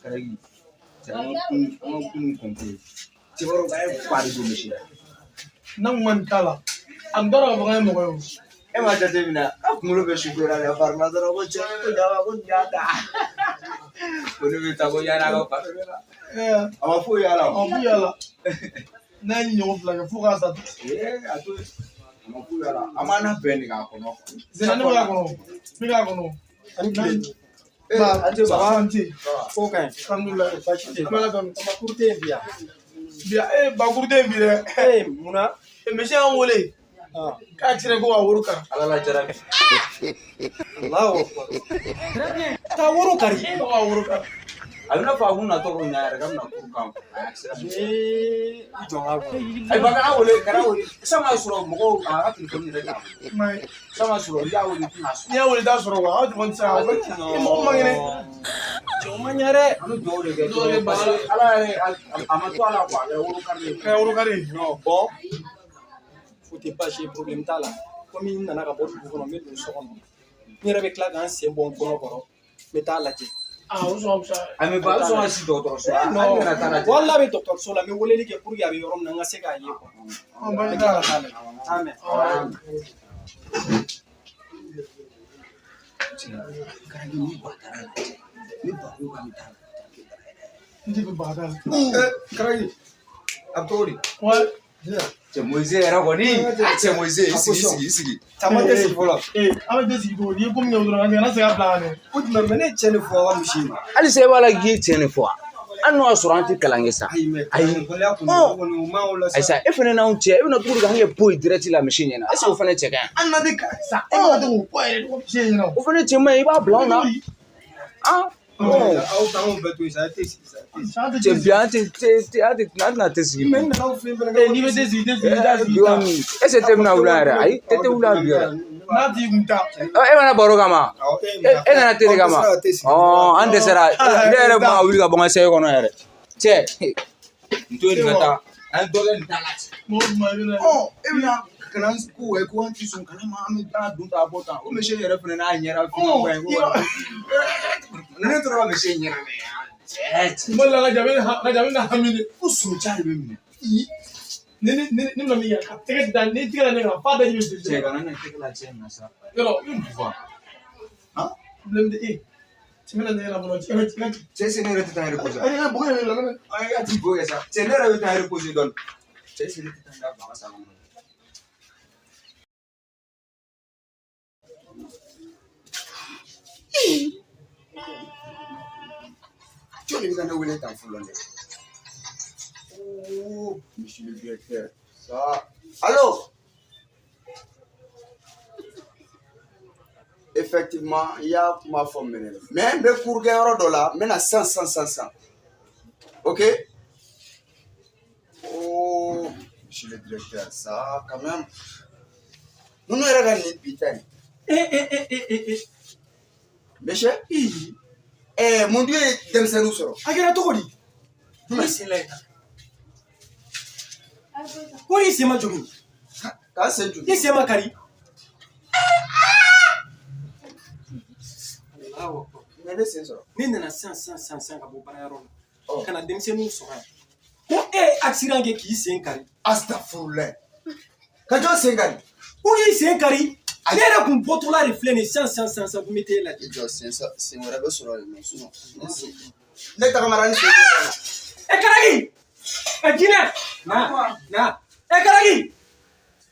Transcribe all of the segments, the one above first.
Karagi, cɛ, an ka kunun kɔnte. Cɛkɔrɔba ye fa de don misi la. N'a kun ma nin k'a la, a tun t'a dɔn k'a fɔ k'an ye mɔgɔ ye o. E m'a jateminɛ, a kunkolo bɛ su la dɛ, farima dɔrɔn ko cɛ ko jaba ko nin y'a ta. Ko ne bɛ taa ko yan'a ka fari la. A ma foyi y'a la. A ma foyi y'a la. N'a ye ɲɔgɔn fila kɛ fo k'a sa. Ee, a to yen. A ma foyi y'a la. An b'an labɛn de k'a kɔnɔ. Zena, ne bɛ k'a kɔnɔ. Ne bɛ k'a kɔnɔ. Ani tile. Ee, an tɛ Ça ba. va, an tɛ. Ko ka ɲi. Alhamdulilayi. Baasi tɛ yen. An bɛ Ala tanu. Bakuru tɛ yen bi yan. Bi ee, bakuru tɛ yen bi dɛ. Ee, munna? Ee, misi y'an wele. K'a accident ko ka woro kari. Ala la jarabi. Allahu akbar. Ka woro kari. Ko ka woro kari. A bɛ n'a fɔ a kun natɔ ko ɲa yɛrɛ k'a bɛna kuru kan. A ye accident. Ee, i jɔ n k'a kɔnɔ. Ayi, ba kana wele, kana wele. San m'a sɔrɔ mɔgɔw a ka telefɔni yɛrɛ t'a bolo. I m'a ye. San m'a sɔrɔ n'i y'a wele i tɛna sɔrɔ. N'i y'a wele i t'a sɔrɔ quoi. Aw telefɔni tɛ se ka. I mɔgɔ man kɛnɛ. Cɛ, o ma ɲɛ dɛ. An bɛ dugawu de kɛ Dugawu de dɔrɔn parce que Ala yɛrɛ a ma to a la quoi, a kɛra woro kari ye. Kɛra woro kari ye. Non, bon. O tɛ baasi ye, problème t'a la. Komi n nana ka bɔ dugu kɔnɔ, n bɛ don so kɔnɔ. N yɛrɛ bɛ tila ka n sen bɔ n kɔnɔ kɔrɔ. N bɛ taa lajɛ. Ah, o sɔn ka fisa. A bɛ ba, a bɛ sɔn ka si dɔgɔtɔrɔso la. Non. Hali kana taa lajɛ. Wala bɛ dɔgɔtɔrɔso la, n bɛ weleli kɛ pour que a bɛ yɔrɔ min na, n ka se k'a ye quoi. Ɔ, N bɛ baasi tila t'a la. ka taa lajɛ. Amen. Karagi, ni ba taara lajɛ, ni ba ko k'a bɛ taa lajɛ. N tɛ ba t'a la. Karagi, a bɛ cogo di? Ouais. Cɛ Moise yɛrɛ kɔni, a cɛ Moise, i sigi, i sigi, i sigi. Caman tɛ sigi fɔlɔ. Ee, an bɛ tɛ sigi cogo di? N'i ye ko min kɛ dɔrɔn, an kana se ka bila kan dɛ. O jumɛn mɛ ne ye tiɲɛ de fɔ aw ka misi in ma. Halisa e b'a la k'i ye tiɲɛ de fɔ wa? Hali n'o y'a sɔrɔ an tɛ kalan kɛ sa. Ayi mɛ Ayi. kalanbaliya kɔni o kɔni o ma o la sa. Ayi sa, e fana n'anw cɛ, e bɛna cogo di k'an kɛ poyi direct la misi ɲɛna? Est ce que o fana cɛ ka ɲi? An na tɛ kalan sa. E ma tɛ k'o fɔ yɛrɛ ko misi ɲɛna o. O fana cɛ man ɲi, i b'a bila anw na. Ah, Aw t'anw bɛɛ to yen sa, e tɛ sigi sa. E tɛ sigi. An tɛ cɛ bi an tɛ tɛ tɛ an tɛ an tɛna tɛ sigi Mɛ bi. n nana aw fɛ yen fɛnɛ. Ee, n'i bɛ tɛ sigi, tɛ sigi, i t'a sigi. Bi kɔni, est ce que te bɛna wuli yan yɛrɛ? Ayi, te tɛ wuli yan bi yɛrɛ. N'a t'i kun ta. Ɔ, e mana baro kama? E nana te de kama? Ɔ, an dɛsɛra. Ne yɛrɛ kun ka wuli ka bɔ n ka sɛgɛ kɔnɔ yɛrɛ. Cɛ, n to yen nin ka taa. An ye dɔ kɛ nin ta la cɛ. Mɔgɔ jumɛn i bɛna? Ɔ, e bɛna ka na ko ko an ti sɔn kalan ma, an bɛ taa don ta bɔ tan. O misi yɛrɛ fana n'a ɲɛra finman ba ye ko ne tora ka misi in ɲɛra dɛ. Cɛ, Tuma dɔ la ka jabi na hami de. ko soja de bɛ minɛ. Ni ni ni ni min kɛ ka tɛgɛ da ni tɛgɛ da ne kan f'a daji bɛ Cɛ, joli. kana ne tɛgɛ la cɛ in na sa. Yɔrɔ I bɛ mun fɔ? Problème tɛ e. Cɛ bɛna ne yɛrɛ bolo cɛ cɛ. Cɛ, se ne yɛrɛ tɛ taa reposer. Ayi, ka bɔgɔ yɛrɛ la. Ayi, a ti bo kɛ sa. Cɛ, ne yɛrɛ bɛ taa reposer dɔɔni. Cɛ, se ne tɛ taa n da bila a ka sa kɔnɔ. Jɔn de bɛ ka ne wele tan fɔlɔ dɛ? Oh, monsieur le directeur, ça. Allo? Effectivement, i y'a kuma fɔ minɛ. Mais n bɛ cours kɛ yɔrɔ dɔ la, n bɛna sisan sisan sisan sisan. Ok? Oh, monsieur le directeur, ça quand même. Ninnu yɛrɛ ka nin bi ta in. Ee ee ee ee ee. Monsieur? Ɛɛ, mun dun ye denmisɛnninw sɔrɔ? A kɛra cogo di? Ne sen lajɛ tan. Ko i sen ma jogin. K'an sen jogin. I sen ma kari. Allahu akbar. Mɛ ne sen sɔrɔ. Ne nana sisan sisan sisan sisan ka bɔ baarayɔrɔ la. Ɔ. Ka na denmisɛnninw sɔrɔ yan. Ko e ye accident kɛ k'i sen kari. Astafurulayi. Ka jɔn sen kari? Ko k'i sen kari. Ne yɛrɛ kun bɔtɔla de filɛ nin ye sisan sisan sisan sisan ko n bɛ t'e lajɛ. I jɔ, sen wɛrɛ bɛ sɔrɔ yen nɔ sinon ne sen. Ne tagamara ni sen ye. E Karagi! E Jinɛ! Na na! E Karagi!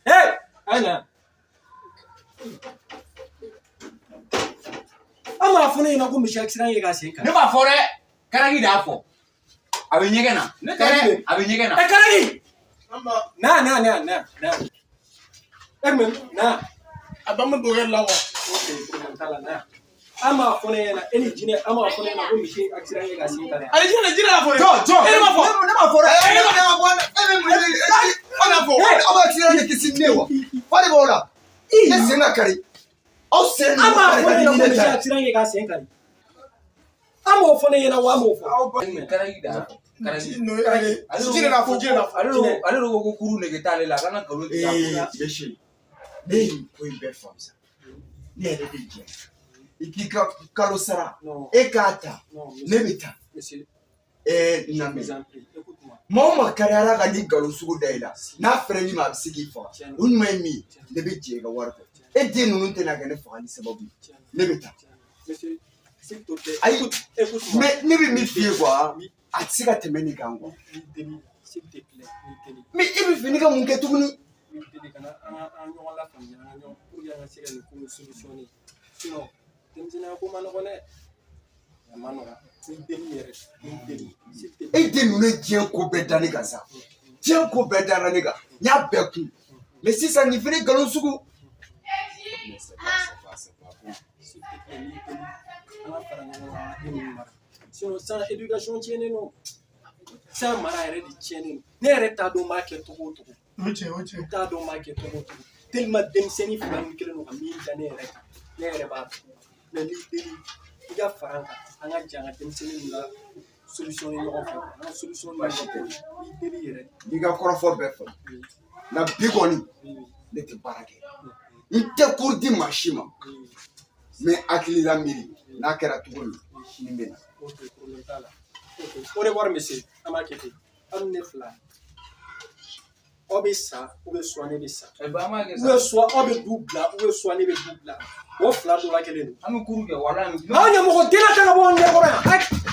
E! A na. An m'a fɔ ne ɲɛna ko misi accident kɛ k'a sen kari. Ne b'a fɔ dɛ, Karagi de y'a fɔ. A bɛ ɲɛgɛn na. Ne tɛ dɛ, a bɛ ɲɛgɛn na. E Karagi! Na na na na na. E mɛ na. A b'an bɛ bɔgɔ la wa. Ok, problème t'a la na. An m'a fɔ ne ɲɛna e ni Jinɛ an m'a fɔ ne ɲɛna ko misi accident kɛ k'a sen kari. Ayi, jinɛ jinɛ y'a fɔ. Jɔ jɔ. E ma fɔ. Ne ma fɔ dɛ. E ma fɔ. E bɛ mun de? E ma fɔ. Aw b'a accident de kisi ne wa? Fa de b'aw la. Ne sen ka kari. Aw sen An m'a kari fɔ ka ne di ɲɛna ni ko ne misi ta ye. accident kɛ k'a sen kari. An m'o fɔ ne ɲɛna wa an m'o fɔ. Karagi de y'a fɔ. Karagi. Jinɛ n'a fɔ, jinɛ n'a fɔ. Ale de ko ko kuru nege t'ale la, a kana nkalon tigɛ a kunna. Ee, Bɛsi, ne ye nin ko in bɛɛ faamu sa. Ne yɛrɛ de jɛ. I k'i ka kalo sara. Non. E k'a ta. Non, Ne bɛ taa. Monsieur, Ɛɛ je lamɛn. vous en prie, écoute-moi. Maa o maa kariyara ka ni nkalon sugu da i la, n'a fɛrɛl'i ma, a bɛ se k'i faga. O ɲuman ye min ye, ne bɛ jɛ i ka wari kɔ. E den ninnu tɛna kɛ ne fagali sababu ye. Ne bɛ taa. Monsieur, s'il te plaît, Ayi. écoute, écoute-moi. Mais ne bɛ min f'i ye quoi, Oui. a tɛ se ka tɛmɛ nin kan quoi. N b'i deli, s'il te plaît, n b'i deli. Mais e bɛ fɛ ne ka mun kɛ tuguni? N b'i deli ka na an ka an ɲɔgɔn lafaamuya, an ka ɲɔgɔn pour que an ka se ka nin ko in solutionner. Sinon, denmisɛnninya ko ma nɔgɔn dɛ. A ma nɔgɔn. N b'i deli yɛrɛ, n b'i deli, s'il te plaît. E den ninnu ye diɲɛ ko bɛɛ da ne kan sa. Diɲɛ ko bɛɛ dara ne kan. N y'a bɛɛ kun. Mais sisan nin fɛnɛ nkalon sugu. Mais c'est pas bon. S'il te plaît, n b'i deli. An ka fara ɲɔgɔn kan, an ka den ninnu mara. Sinon, sisan éducation tiɲɛnen don. Sisan mara yɛrɛ de tiɲɛnen don. Ne yɛrɛ t'a dɔn n b'a kɛ cogo o cogo. O ye tiɲɛ, o ye tiɲɛ. N t'a dɔn n b'a kɛ cogo o cogo. Tellement denmisɛnnin fila ninnu kɛlen don ka min da ne yɛrɛ kan, ne yɛrɛ b'a dɔn. Mais n b'i deli, i ka fara n kan, an ka jɛ an ka denmisɛnnin ninnu la solution ni ɲɔgɔn fɛ. An ka solution ni Baasi ɲɔgɔn tɛ. fɛ. N b'i deli yɛrɛ. N b'i ka kɔrɔfɔ bɛɛ faamu. Oui, Nka bi kɔni, oui, ne tɛ baara kɛ. N tɛ cours di maa si ma. oui. N bɛ hakili la miiri n'a kɛra cogo min, sini bɛ na. Ok, problème t'a la. Ok, au revoir monsieur. An b'a kɛ ten. Aw ni ne fila. Aw bɛ sa ou bien soit ne bɛ sa. An b'a kɛ Ou sa. bien soit aw bɛ du bila ou bien soit ne bɛ du bila. O fila dɔ la kelen don. An bɛ kuru kɛ walahi. Aw ɲɛmɔgɔ den ta ka bɔ anw ɲɛkɔrɔ yan.